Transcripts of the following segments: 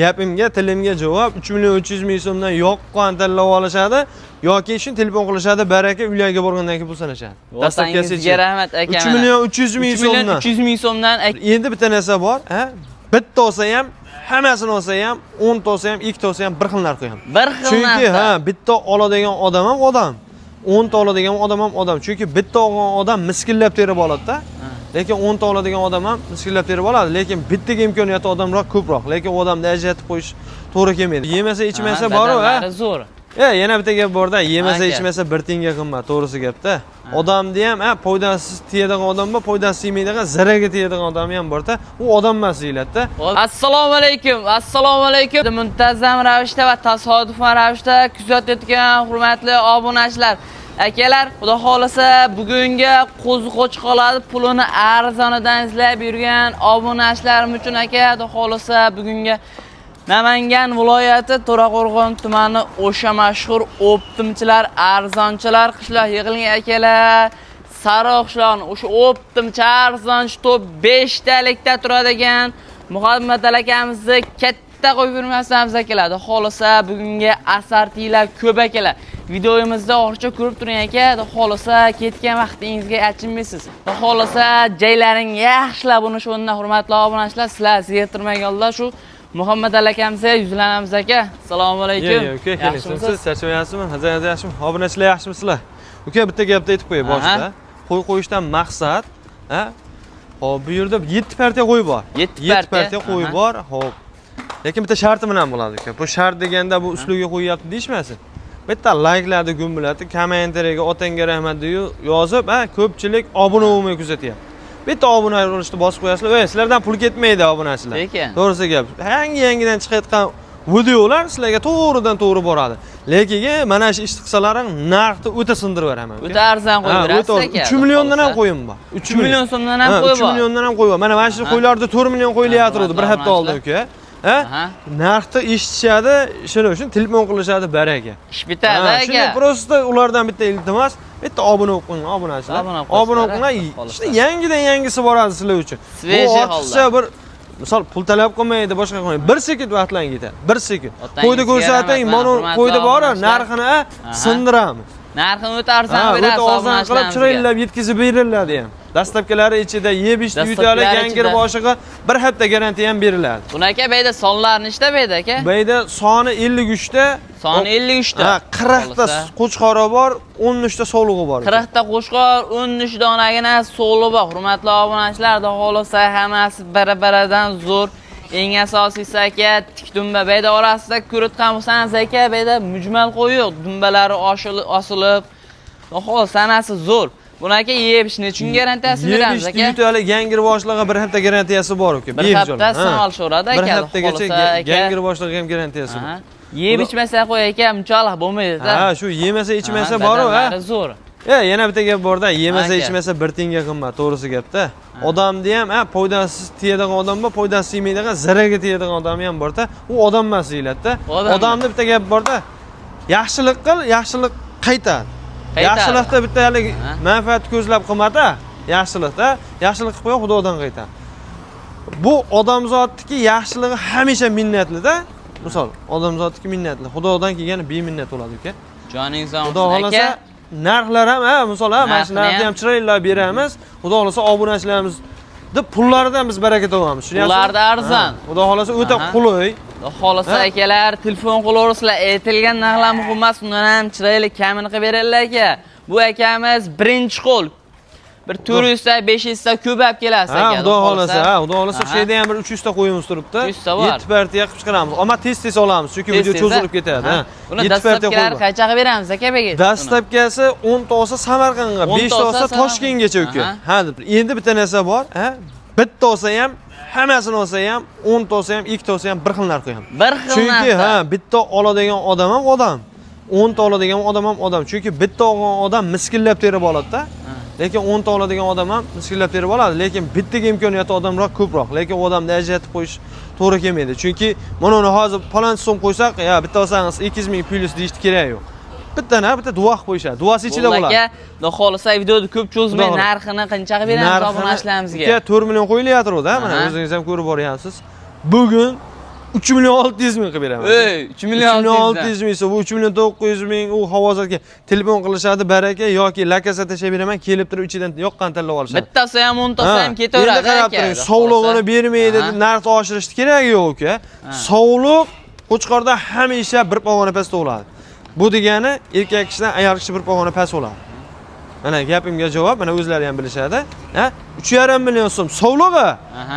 Gapimga, tilimga javob 3 million 300 ming so'mdan yoqqan tanlab olishadi yoki shuni telefon qilishadi, baraka uylarga borgandan keyin pul sanashadi. Otangizga rahmat aka. 3 million 300 ming 3 million so'mdan. 300 ming so'mdan aka. Endi bitta narsa bor, ha? Bitta olsa ham, hammasini olsa ham, 10 ta olsa ham, 2 ta olsa ham bir xil narx qo'yaman. Bir xil Chunki narxda. ha, bitta oladigan odam ham odam. 10 ta oladigan odam ham odam. Chunki bitta olgan odam miskillab terib oladi-da. Lekin 10 ta oladigan odam ham miskillab terib oladi, lekin bittaga imkoniyati odamroq ko'proq. Lekin u odamni ajratib qo'yish to'g'ri kelmaydi. Yemasa, ichmasa bor-u, ha. Badanlari zo'r. Yana bitta gap borda, yemasa, Aka. ichmasa bir tiyinga qimmat, to'g'risi gapda. Odamni ham, ha, foydasiz tegadigan odam bor, foydasiz yemaydigan, zararga tegadigan odam ham borda. U odam emas deyiladi-da. Assalomu alaykum. Assalomu alaykum. Muntazam ravishda va tasodifan ravishda kuzatayotgan hurmatli obunachilar. Akalar, xudo xolasa bugungi qo'zi qo'chqorlarni pulini arzonidan izlab yurgan obunachilarim uchun aka, xudo xolasa bugungi Namangan viloyati To'raqo'rg'on tumani o'sha mashhur o'ptimchilar, arzonchilar qishloq yig'ilgan akalar. Sariq qishlog'ini o'sha o'ptimchi arzonchi top 5 talikda turadigan Muhammad akamizni katta qo'yib yurmasamiz akalar. Xudo xolasa bugungi asartilar ko'p akalar. Videomizda oxiricha ko'rib turing aka. Xudo xolasa ketgan vaqtingizga achinmaysiz. Xudo xolasa jaylaring yaxshilab uni shundan hurmatli obunachilar, sizlar zeriktirmaganlar shu Muhammad akamizga yuzlanamiz aka. Assalomu alaykum. Ye, uka, keling. Siz charchamayapsizmi? Hazangiz yaxshimi? Obunachilar yaxshimisizlar? Uka, bitta gapni aytib qo'yay boshida. Qo'y qo'yishdan maqsad, ha? Hop, bu yerda 7 partiya qo'y bor. 7 7 partiya. partiya qo'y bor. Hop. Lekin bitta sharti bilan bo'ladi uka. Bu shart deganda bu usluga qo'yyapti deyishmasin. Bitta layklarni gumbillatib, kommentariyaga otangga rahmat deyu yozib, ha, ko'pchilik obuna bo'lmay kuzatyapti. Bitta obuna bo'lishni bosib qo'yasizlar. Ey, sizlardan pul ketmaydi obunachilar. Lekin. To'g'risi gap. Yangi yangidan chiqayotgan videolar sizlarga to'g'ridan to'g'ri boradi. Lekin mana shu ishni qilsalaring narxni o'ta sindirib beraman. O'ta arzon qo'yib berasiz aka. 3 milliondan ham qo'yim bor. 3 million so'mdan ham qo'y 3 bor. milliondan ham qo'y bor. Mana shu qo'ylarda 4 million qo'yilayotgandi bir hafta oldin uka. Ha? Narxni eshitishadi, shuning uchun telefon qilishadi baraka. Ish bitadi aka. Shuni просто ulardan bitta iltimos, bitta obuna bo'lib qo'ying, obunachilar. Obuna Obuna bo'lib bo'lib qo'ying. qo'ysinlar, Shuni yangidan yangisi boradi sizlar uchun. Bu Svejiy ortiqcha holda. bir misol pul talab qilmaydi, boshqa qilmaydi. 1 sekund vaqtlang ketadi. 1 sekund. Otangizga Qo'yni ko'rsating, rahmat, mana hurmatli qo'yni bor, obunachilar. narxini sindiramiz. Narxini o'ta arzon berasiz O'ta arzon qilib obunachilarimizga. chiroylab yetkazib beriladi ham. Dastlabkilari ichida yeb ichdi, yutali, Dastlabkilari gangir ichida. boshig'i bir hafta garantiya ham beriladi. Buni aka bu yerda sonlar nechta bu yerda aka? Bu yerda soni 53 ta. Soni 53 ta. Ha, 40 ta qo'chqori bor, 13 ta sovlig'i bor. 40 ta qo'chqor, 13 donagina so'li bor. Hurmatli obunachilar, xudo xolasa hammasi bir-biridan zo'r. Eng asosiysi aka, tik dumba bu yerda orasida ko'rayotgan bo'lsangiz aka, bu yerda mujmal qo'y yo'q. Dumbalari osilib, xudo xolasa sanasi zo'r. Buni aka yeb ichish nechun garantiyasi beramiz Yeb aka? ichdi, yutali, gangir boshlig'i bir hafta garantiyasi bor uka. Bir Bemalol. hafta sin olishaveradi Bir aka. haftagacha gangir boshlig'i ham garantiyasi bor. Yeb ichmasa qo'y aka, bunchalik bo'lmaydi. Ha, shu yemasa ichmasa bor-u, ha. Badanlari zo'r. Yana bitta gap borda, yemasa Aka. ichmasa bir tiyinga qimmat, to'g'risi gapda. Odamni ham, ha, foydasiz tegadigan odam bor, foydasiz yemaydigan, zararga tegadigan odam ham borda. U odam emas deyiladi-da. Odam. Odamni bitta gap borda. Yaxshilik qil, yaxshilik qaytadi. Qaytadi. Yaxshilikda bitta haligi manfaat ko'zlab qilmada, yaxshilikda, yaxshilik qilib qo'y, Xudodan qaytadi. Bu odamzodniki yaxshiligi hamisha minnatlida. Misol, odamzodniki minnatli. Xudodan kelgani beminnat bo'ladi uka. Joning sog' Xudo bo'lsin xohlasa aka. narxlar ham, ha, misol, ha, mana shu Narxini narxni ham chiroylab beramiz. Xudo xohlasa obunachilarimiz deb pullaridan biz baraka topamiz. Tushunyapsizmi? Pullarda arzon. Ha, Xudo xohlasa o'ta qulay. Xudo xohlasa akalar, telefon qilaverasizlar, aytilgan narxlar muhim emas, undan ham chiroyli kamini qilib beradilar aka. Bu akamiz birinchi qo'l. Bir 400 ta, 500 ta ko'payib kelasiz Ha, aka. Xudo xohlasa, ha, Xudo xohlasa Aha. shu yerda ham bir 300 ta qo'yimiz turibdi. 300 ta bor. 7 partiya qilib chiqaramiz. Ammo tez-tez olamiz, chunki video cho'zilib ketadi, ha. Buni 7 partiya qo'y dastlabkilari bor. qancha qilib beramiz aka begi? Dastlabkasi 10 ta olsa Samarqandga, 10 5 ta ta olsa olsa Toshkentgacha uka. Ha, deb. Endi bitta narsa bor, ha? Bitta olsa ham, hammasini olsa ham, 10 ta olsa ham, 2 ta olsa ham bir xil narx qo'yamiz. Bir xil Chunki narxda. ha, bitta oladigan odam ham odam. 10 ta oladigan odam ham odam. Chunki bitta olgan odam miskillab terib oladi-da. Lekin 10 ta oladigan odam ham miskillab terib oladi, lekin bittaga imkoniyati odamroq ko'proq. Lekin u odamni ajratib qo'yish to'g'ri kelmaydi. Chunki mana uni hozir palonchi so'm qo'ysak, ya bitta olsangiz 200 ming plyus deyishni keragi yo'q. Bitta na bitta duo qilib qo'yishadi. Duosi ichida Bo'ldi bo'ladi. aka, xudo xohlasa videoni ko'p cho'zmay Xudo xohlasa. narxini qancha qilib beramiz obunachilarimizga? Uka 4 million qo'yilyapti, mana Aha. o'zingiz ham ko'rib boryapsiz. Bugun 3 million 600 ming qilib beraman. Ey, 3 million 3 million 600 600 ming so'm, bu 3 million 900 ming u havozatga telefon qilishadi, baraka yoki lakasa tashlab beraman, kelib turib ichidan yoqqan tanlab olishadi. Bittasi ham 10 tasi ham ketaveradi Endi qarab aka. turing, sovlig'ini bermaydi Aha. deb narx oshirishni keragi yo'q uka. Sovliq Qo'chqorda hamisha bir pog'ona past tug'iladi. Bu degani erkak kishidan ayol kishi bir pog'ona past bo'ladi. Mana gapimga javob, mana o'zlari ham bilishadi. Ha? 3,5 million so'm sovlig'i.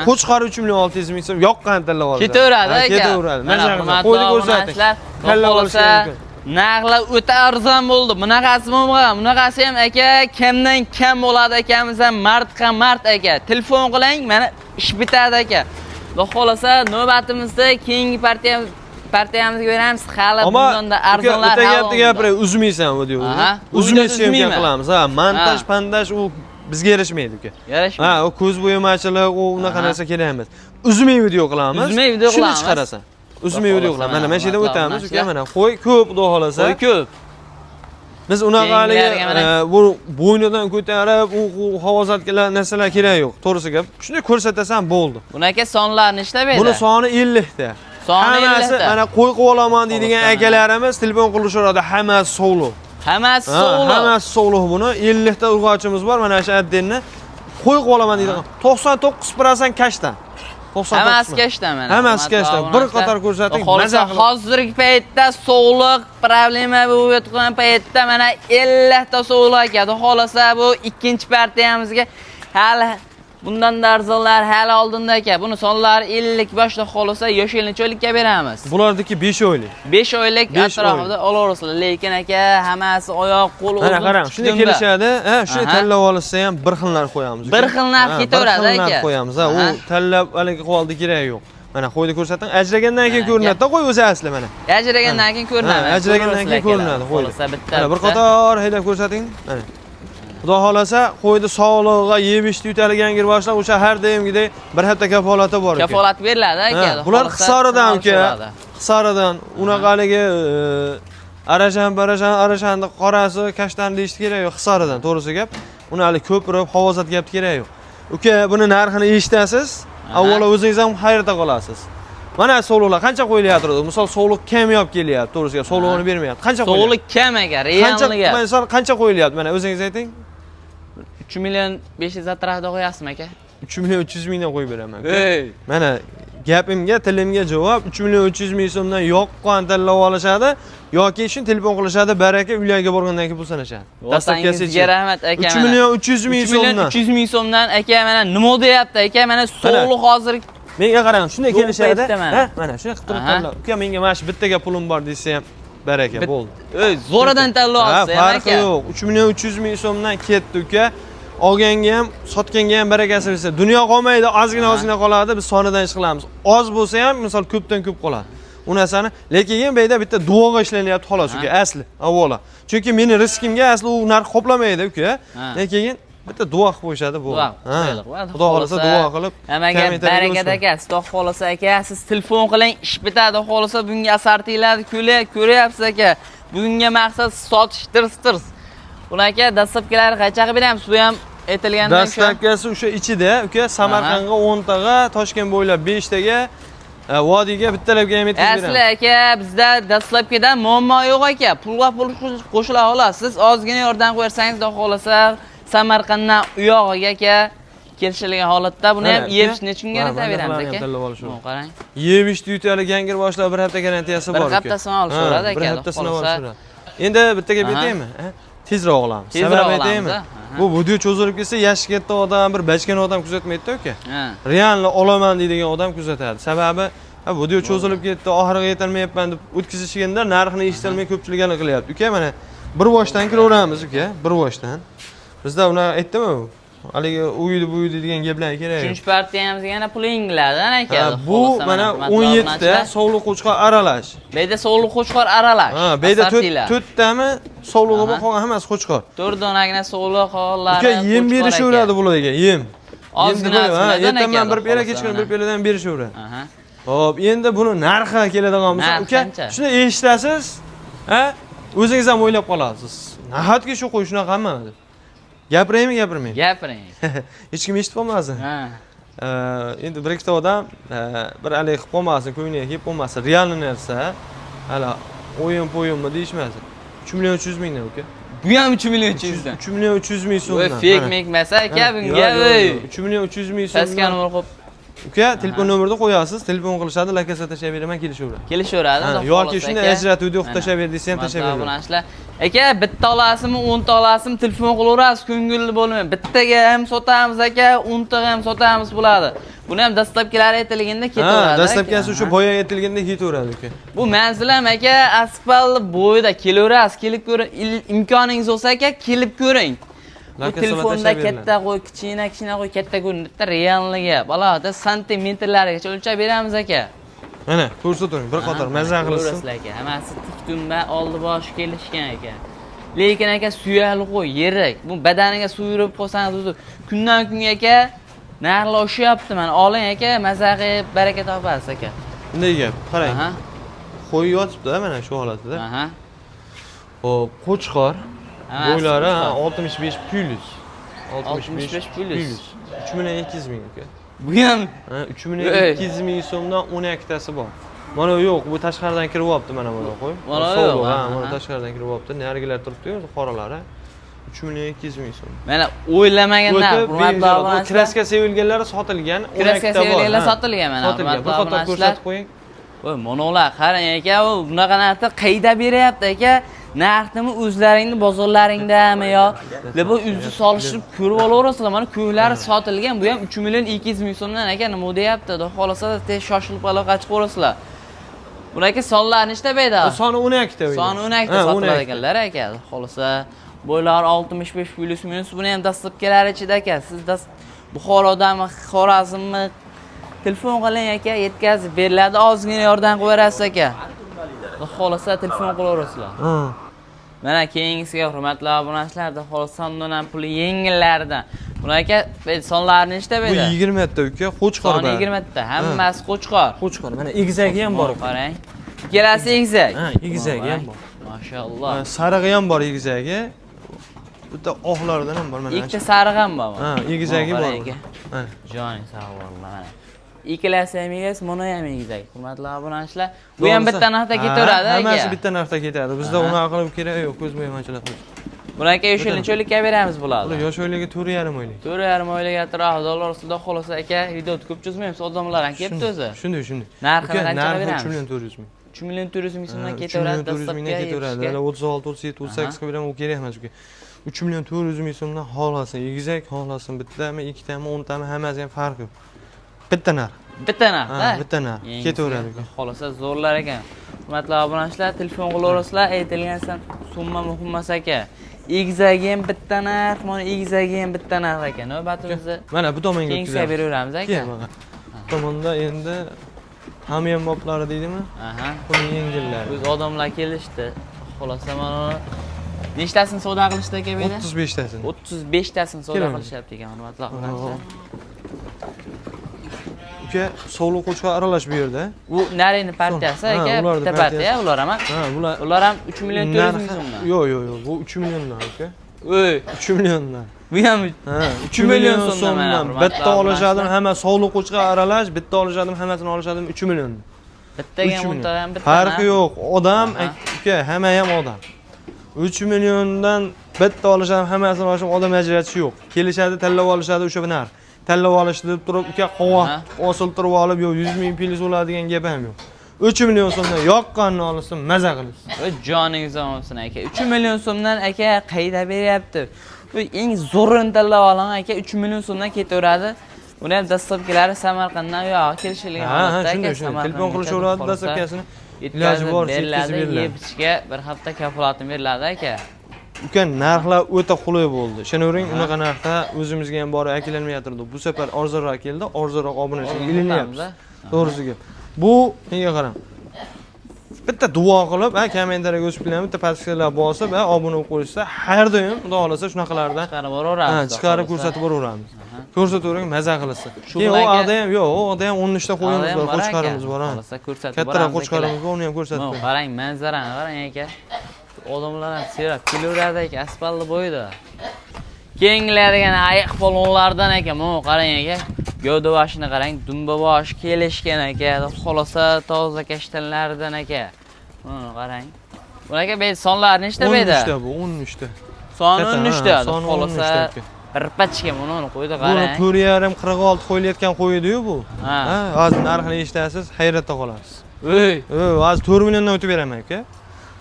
Qo'chqor 3 million 600 ming so'm yoqqan tanlab oladi. Ketaveradi Ha, aka. ketaveradi. Mana Maza qilsa, hurmatli qo'yni ko'rsating. obunachilar, Tanlab xudo olishi xohlasa, mumkin. narxlar o'ta arzon bo'ldi. Bunaqasi bo'lmagan. Bunaqasi ham aka kamdan kam bo'ladi akamiz ham mard ham mard aka. Telefon qiling, mana ish bitadi aka. Xudo xohlasa navbatimizda keyingi partiyamizga beramiz. Hali Ammo bundan-da arzonlar bitta hali gapni oldinda. gapiray, uzmaysan videoni. Aha, Uzmay videoni syomka uzmayman. qilamiz. Ha, montaj, Ha. pandaj u bizga yarashmaydi uka. Yarashmaydi. Ha, u ko'z bo'yamachilik, u unaqa narsa kerak emas. Uzmay video qilamiz. Uzmay video Shuni qilamiz. chiqarasan. Uzmay Xudo video xohlasa qilamiz. Mana shu yerdan hurmatli o'tamiz uka, obunachilar. mana qo'y ko'p, xudo xohlasa. Qo'y ko'p. Biz unaqa haligi Keyingilariga mana- bu bo'ynidan ko'tarib, u havozatkalar narsalar kerak yo'q. To'g'risi gap. Shunday ko'rsatasan bo'ldi. Buni aka sonlarini ishlab berdi. Buni soni 50 ta. Soni Hammasi 50 ta. mana qo'y qilib olaman deydigan Xohlasa mana. akalarimiz telefon qilishaveradi, hammasi sovliq. Hammasi Ha, sovliq. hammasi sovliq buni. 50 ta urg'ochimiz bor, mana shu отдельно. Qo'y qilib olaman deydigan 99% kashdan. 99. Hammasi kashdan mana. Hammasi Hurmatli kashdan. Bir obunachilar. qator ko'rsating, Xudo maza xohlasa qilib. hozirgi paytda sog'liq problema bo'lib yotgan paytda mana 50 ta sog'liq aka. Xudo xohlasa bu ikkinchi partiyamizga hali bundan da arzonlar hali oldinda aka. Buni sonlari 50 boshda xohlasa yosh necha oylikka beramiz? Bularniki 5 oylik. 5 oylik 5 atrofida olaverasizlar. Lekin aka hammasi oyoq, qo'l Mana uzun. qarang, shunday dumba. kelishadi. Ha, shunday tanlab olishsa ham bir xil narx qo'yamiz. Bir xil narx Ha, ketaveradi bir xil narx aka. qo'yamiz. Ha, u tanlab haligi qilib keragi yo'q. Mana qo'yni ko'rsating, ajragandan keyin Mana, ko'rinadi-da qo'y o'zi asli mana. Ajragandan keyin ko'rinadi. Ha, ajragandan keyin ko'rinadi qo'yni. Xohlasa bitta. Mana bir qator haydab ko'rsating. Mana. Xudo xohlasa qo'yni sog'lig'iga yeb ichdi yutadigan girboshlar o'sha har doimgidek bir hafta kafolati bor uka. Kafolat beriladi aka. Ha, bular Xohlasa Hisoridan uka. oladi. Hisoridan unaqa haligi arashan barashan arashanni qorasi kashtan deyishni kerak yo'q. Hisoridan to'g'risi gap. Uni hali ko'pirib havozat gap kerak yo'q. Uka, buni narxini eshitasiz, avvalo o'zingiz ham hayratda qolasiz. Mana sovliqlar qancha qo'yilyapti? Misol sovliq kamyob kelyapti, to'g'risi gap, sovlig'ini bermayapti. Qancha qo'yilyapti? Sog'liq kam aka, Qancha realni gap. misol qancha qo'yilyapti? Mana o'zingiz ayting. 3 million 500 atrofida qo'yasizmi aka? 3 million 300 mingdan qo'yib beraman. Uka. Ey. Mana gapimga, tilimga javob 3 million 300 ming so'mdan yoqqan tanlab olishadi yoki shuni telefon qilishadi, baraka uylarga borgandan keyin pul sanashadi. Vataningizga rahmat aka. 3 million 300 ming 3 million so'mdan. 300 ming so'mdan aka mana nima deyapti aka? Mana sog'liq hozir Menga qarang, shunday Yo'q kelishadi. paytda mana. Ha, mana shunday qilib turib tanlab. Uka, menga mana shu bittaga pulim bor desa ham baraka bo'ldi. Ey, zo'radan tanlab Ha, olsa ham farqi aka. yo'q. 3 million 300 ming so'mdan ketdi uka. Olganga ham, sotganga ham barakasi bersa. Dunyo qolmaydi, ozgina ozgina qoladi, biz sonidan ish qilamiz. Oz bo'lsa ham, misol ko'pdan ko'p qoladi. U narsani, lekin bu yerda bitta duoga ishlanyapti xolos uka, asli, avvalo. Chunki meni riskimga asli u narx qoplamaydi uka. Lekin bitta duo qilib qo'yishadi bo'ldi. Duo Ha. qilib, Xudo xohlasa duo qilib, Hammaga kommentariyga barakat o'zing. aka, xudo xohlasa aka, siz telefon qiling, ish bitadi, xohlasa bunga asartinglarni ko'ryapsiz aka. Bugunga maqsad sotish tirs tirs. Buni aka dastlabkilari qancha qilib beramiz? Bu ham aytilgandan Доставка si o'sha ichida uka, Samarqandga 10 taga, Toshkent bo'ylab 5 taga, vodiyga bittalabga ham yetkazib Asli beramiz. aka, bizda dastlabkidan muammo yo'q aka. Pulga pul qo'shila olasiz. Siz ozgina yordam qo'ysangiz, xudo xohlasa Samarqanddan u yog'iga aka kelishilgan holatda buni ham Mana, yeb aka. necha kunga Mana, yarata beramiz mana aka? ham tanlab olishadi. Mana qarang. Yeb ichdi yutali gangir boshlar bir hafta garantiyasi Bir bor uka. hafta sinab olishaveradi Ha, aka, bir hafta xudo sinab xohlasa. olishaveradi. Endi bitta gap aytaymi? Ha? Tezroq olamiz. Tezroq Sababi olamiz, aytaymi? ha? Bu video cho'zilib ketsa, yoshi katta odam, bir bachkana odam kuzatmaydi uka. Ha. Realni olaman deydigan odam kuzatadi. Sababi ha, video cho'zilib ketdi, oxiriga yetolmayapman deb o'tkazishganda narxini eshitilmay ko'pchilik aniq qilyapti. Uka, mana bir boshdan kiraveramiz uka, bir boshdan. Bizda unaqa aytdimi? Haligi u uydi bu uydi degan gaplar kerak yo'q. Uchinchi partiyamizga yana pul yengiladi aka. Ha, Xudo bu xohlasa mana hurmatli 17 ta obunachilar. sovliq qo'chqor aralash. Bu yerda sovliq qo'chqor aralash. Ha, bu yerda Asartiylar. to'rttami sovlig'i bor, Aha. qolgan hammasi qo'chqor. To'rt donagina sovliq qo'llari. Uka, yem berishaveradi bularga, yem. Ozgina Yem deb, ha, ozginadan ertaman aka, bir piyola, xudo kechqurun xohlasa bir piyola berishaveradi. Aha. Xo'p, endi buni narxi keladigan bo'lsa, Narxi uka, qancha? shuni eshitasiz, ha? O'zingiz ham o'ylab qolasiz. Nahotki shu qo'y shunaqami deb. Gapiraymi, gapirmaymi? Gapiring. Hech kim eshitib qolmasin. Ha. Endi bir ikkita odam bir haligi qilib qolmasin, ko'ngliga kelib qolmasin. Реальный narsa. Hali o'yin po'yinmi deyishmasin. 3 million 300 mingdan uka. Bu ham 3 million 300 dan. 3 million 300 ming Voy, so'mdan. fake Mana. mek emas aka Ha, bunga, yo'q, yo'q, voy. yo'q. 3 million 300 ming Pastga so'mdan. nomer qo'yib Uka, telefon nomerini qo'yasiz, telefon qilishadi, lakasa tashlab beraman, kelishaveradi. kelishaveradi. Ha, Xudo yoki xohlasa shunday aka. ajratib video qilib Mana. tashlab ber desa ham tashlab Hurmatli beradi. obunachilar. Aka, bitta olasizmi, 10 ta olasizmi, telefon qilaverasiz, ko'ngilli bo'lmang. Bittaga ham sotamiz aka, 10 taga ham sotamiz bo'ladi. Buni ham dastlabkilari aytilganda Ha, ketaveradi. dastlabkisi aka. o'sha boya aytilganda ketaveradi uka. Bu manzil ham aka asfalt bo'yida kelaverasiz, kelib ko'ring. Imkoningiz bo'lsa aka, kelib ko'ring. Bu Lakasalar telefonda tashlab beriladi. katta qo'y, kichkina kichkina qo'y, katta ko'rinadi. Bitta realligi, balog'da santimetrlarigacha o'lchab beramiz aka. Mana, ko'rsatavering, bir qator mazza qilsin. Ko'rasizlar aka, hammasi tik dumba, oldi boshi kelishgan aka. Lekin aka suyakli qo'y, yirik. Bu badaniga suv yurib qolsangiz o'zi kundan kunga aka narxlar oshyapti mana. Oling aka, maza qilib baraka topasiz aka. Bunday gap, qarang. Aha. Qo'y yotibdi mana shu holatida. Aha. Hop, qo'chqor. Hammasi Bo'ylari ha, qo'chqor. 65 plus. 65 plus. 3 million 200 ming uka. Bu ham Ha, 3 million 200 ming so'mdan 12 tasi bor. Mana yo'q, bu tashqaridan kirib olibdi mana buni qo'y. Mana Sovug'i, yo'q, ha, ha, mana ha. tashqaridan kirib olibdi. Narigilar turibdi-yu, qoralari. 3 million 200 ming so'm. Mana o'ylamagan narx, O'tib, hurmatli beriladi. Bu obunachilar. Kraska sevilganlari sotilgan, 12 Kraska ta bor. sevilganlar ha. sotilgan mana, Sotilgan. Bir hurmatli qator obunachilar. ko'rsatib qo'ying. Voy, monolar qarang aka, u bunaqa narxda qayda beryapti aka? Narxni o'zlaringni bozorlaringdami yo bu o'zi solishtirib ko'rib olaverasizlar. Mana ko'ylari sotilgan, bu ham 3 million 200 ming so'mdan aka, nima deyapti? Xudo xohlasa tez shoshilib aloqa chiqaverasizlar. Buni aka sonlari nechta berdi? Bu soni 12 ta. Soni 12 ta Ha, sotiladi 12. ekanlar aka. Xohlasa bo'ylari 65 plus minus, buni ham dastlabkilari ichida aka. Siz Buxorodami, Xorazmmi telefon qiling aka, yetkazib beriladi. Ozgina yordam qilib berasiz aka. Xudo xohlasa telefon qilaverasizlar. Ha. Mana keyingisiga hurmatli obunachilar, xudo xohlasa sondan ham puli yengillaridan. Buni aka sonlari nechta Bu berdi? 20 ta uka, qo'chqor Soni bari. 20 ta, hammasi qo'chqor. Qo'chqor. Mana egizagi ham bor. Qarang. Ikkalasi egizak. Ha, egizagi ham bor. Mashalloh. Ha, sarig'i ham bor egizagi. Bitta oqlaridan ham bor mana. Ikkita sariq ham bor. Ha, egizagi bor. Qarang aka. Mana. Joning sog' bo'lsin mana. Ikkalasi ham egiz, buni ham egizak. Hurmatli obunachilar, bu ham bitta narxda ketaveradi Ha, aka. hammasi bitta narxda ketadi. Bizda Aha. unaqa qilib kerak yo'q, ko'z bo'yamachilik qilish. Buni aka yosh necha beramiz Bular bo'ladi? yosh oilaga 4,5 oylik. 4,5 oylik atrofida dollar ustida xohlasa aka, videoni ko'p cho'zmaymiz, odamlar ham kelibdi o'zi. Shunday, shunday. Narxini Uka, qanchaga narxi beramiz? 3 million 400 ming. 3 million 400 ming so'mdan Ha, 3 ketaveradi million 400 mingdan dastlabki ketaveradi. yetishga. Hali 36, 37, 38 qilib beraman, u kerak emas uka. 3 million 400 ming so'mdan xohlasin, egizak xohlasin, bittami, ikkitami, o'ntami, hammasi ham farqi yo'q. Bitta narx. Bitta narx, Ha, bitta narx. Yengisi Ketaveradi uka. Xohlasa zo'rlar ekan. Hurmatli obunachilar, telefon qilaverasizlar, aytilgan summa muhim emas aka. Egizagi ham bitta narx, mana egizagi ham bitta narx ekan. Navbatimizni Mana bu tomonga keyingisiga o'tkazamiz. beraveramiz aka. Keyin mana. Bu tomonda endi hamyonboplari deydimi? Aha. Buni yengillari. O'z odamlar kelishdi. Xohlasa mana nechtasini savdo qilishdi aka bu yerda? 35 tasini. 35 tasini savdo Kelaman. qilishyapti ekan, hurmatli obunachilar. Uka, sovliq qo'chqor aralash bu yerda. Bu narini partiyasi Ha, aka, ularni bitta partiya partiyasi. ular ham. Ha, bular Ular ham 3 million 400 ming narxi- so'mdan. Yo'q, yo'q, yo'q, bu 3 milliondan uka. O'y, 3 milliondan. bu ham Ha, 3 million so'mdan mana, hurmatli Bitta olishadi, obunachilar. hamma sovliq qo'chqor aralash, bitta olishadi, hammasini olishadi 3 million. Bittaga 3 ham million. o'nta ham bitta. Farqi yo'q. Odam Aha. uka, hamma ham odam. 3 milliondan bitta olishadi, hammasini olishadi, odam ajratish yo'q. Kelishadi, tanlab olishadi o'sha narx. Tanlab olishdi deb turib, uka qovoq Aha. osiltirib olib, yo'q 100 ming plyus bo'ladigan gap ham yo'q. 3 million so'mdan yoqqanini olsin, maza qilsin. O'y joningiz omon bo'lsin aka. 3 million so'mdan aka qayda beryapti? Bu eng zo'rini tanlab olgan aka 3 million so'mdan ketaveradi. Uni ham dastlabkilari Samarqanddan u yog'i kelishilgan Ha, ha, holatda shunday, aka. shunday. Telefon Samarqandgacha qilishaveradi, xudo xohlasa dastlabkasini iloji yetkazib boricha beriladi, yetkazib beriladi. Yeb ichishga bir hafta kafolatini beriladi aka. Uka, narxlar o'ta qulay bo'ldi. Ishonavering, unaqa narxda o'zimizga ham borib aklanmayotdi. Bu safar arzonroq keldi, arzonroq obunachiga ilinyapmiz. To'g'risi gap. Bu menga qarang. Bitta duo qilib, ha, kommentariyaga o'zib bilan bitta podpiskalar bosib, ha, obuna bo'lib qo'yishsa, har doim xudo xohlasa shunaqalardan Chiqarib boraveramiz. ha, xudo chiqarib xohlasa. ko'rsatib boraveramiz. Ko'rsatavering, maza qilsin. Shu Keyin u bilan aka- yoqda ham, yo'q, u yoqda ham 10 nechta qo'yimiz Hali ham bor, bor aka. qo'chqorimiz bor, ha. Xohlasa ko'rsatib Kattaroq boramiz qo'chqorimiz akalar. bor, uni ham ko'rsatib Mana qo'ying. qarang, manzarani qarang aka. Odamlar ham serab kelaveradi aka, asfaltni bo'yida. Keyingilari yana ayiq polvonlardan aka, mana qarang aka. Gavda boshini qarang, dumba bosh kelishgan aka. Xudo toza kashtanlardan aka. Buni qarang. Bunaqa be sonlar nechta beda? 13 ta bu, 13 ta. Soni Katta, 13 ta. ha, soni Xudo 13 ta uka. bir pachka buni qo'ydi Buni qarang. 4,5 46 qo'yilayotgan qo'y edi-yu bu. Ha. Ha, hozir narxini eshitasiz, hayratda qolasiz. Ey. Hozir 4 milliondan o'tib beraman aka.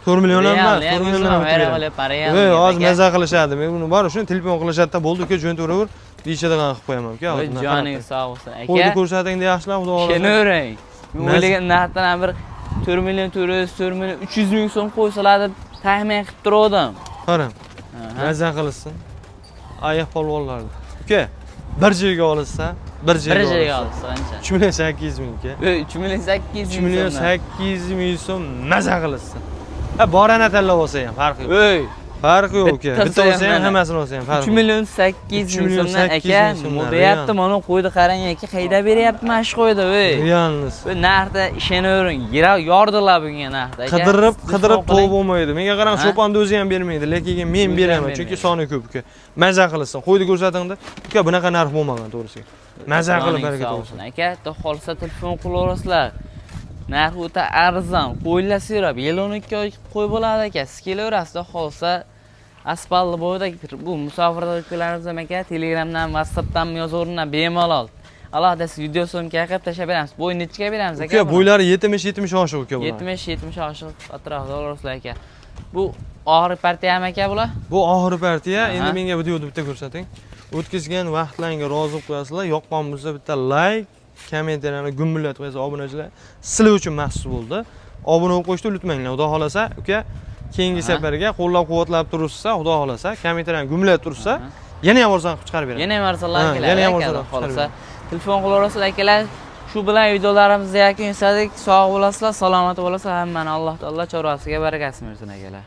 4 million ham emas, 4 milliondan o'tib beraman. Ey, hozir maza qilishadi. Men buni bor, shuni telefon qilishadi-da, bo'ldi uka, jo'nataveraver, deyishadigan qilib qo'yaman uka. Voy, joning sog' bo'lsin Qo'yni aka. ko'rsating yaxshilab, xudo xohlasa. Ishonaverang. Men Maza- o'ylagan narxdan ham bir 4 million 400, 4 million 300 ming so'm qo'ysalar deb taxmin qilib turgandim. Qarang, Aha. maza qilishsin. Ayiq polvonlarni. Uka, bir joyga olishsa, bir Bir joyga joyga olishsa. olsa qancha? 3 million 800 ming uka. Ey, 3 million 800 3 ming million so'mdan. 800 ming so'm maza qilishsin. Ha, borani tanlab olsa ham farqi yo'q. Ey, Farqi yo'q uka. Bittasi Bitta olsa ham, ham mana. hammasini olsa ham farqi 3 yo'q. million 800 3 ming million so'mdan 800 aka, ming so'mdan, deyapti, real. mana qo'ydi qarang aka, qayda beryapti mana shu qo'ydi, ey. Realniz. Bu narxda ishonavering, yiroq yordilar bunga narxda aka. Qidirib, Siz qidirib telefon to'g'ri qiling. bo'lmaydi. Menga qarang, Ha? cho'ponni o'zi ham bermaydi, lekin men O'zi ham beraman, chunki bermaydi. soni ko'p uka. Maza qilsin. Qo'yni ko'rsatingda, uka bunaqa narx bo'lmagan to'g'risiga. Maza qilib Joning baraka sog' topsin. bo'lsin aka, xudo xohlasa telefon qilaverasizlar. Narxi o'ta arzon. Qo'ylar serab, yil 12 oy qo'y bo'ladi aka. Siz kelaverasiz, xudo xohlasa Aspalli bo'yida bu musofirda ukalarimiz ham aka, Telegramdan, WhatsAppdan yozaveringlar bemalol. Alohida siz video syomka qilib tashlab beramiz. Bo'y nechiga beramiz aka? Uka, buni? bo'ylari 70-70 oshiq uka bular. 70-70 oshiq atrofida olasizlar aka. Bu oxirgi partiyami aka bular? Bu oxirgi partiya. Aha. Endi menga videoni bitta ko'rsating. O'tkazgan vaqtlaringga rozi bo'lib qo'yasizlar. Yoqqan bo'lsa bitta like, kommentariyani gumbillatib qo'yasiz obunachilar. Sizlar uchun maxsus bo'ldi. Obuna bo'lib qo'yishni unutmanglar. Xudo xolasa, uka, keyingi Aha. safarga qo'llab-quvvatlab turishsa, xudo xolasa, kommentariyani gumbillatib tursa, yana ham arzon qilib chiqarib beraman. Yana ham arzonlar Ha, keladi. yana ham aka, arzonroq xudo chiqarib xohlasa. Telefon qilaverasizlar akalar. Shu bilan videolarimizni yakun yasadik. Sog' bo'lasizlar, salomat bo'lasizlar. Hammani Alloh taolo chorasiga barakasini bersin akalar.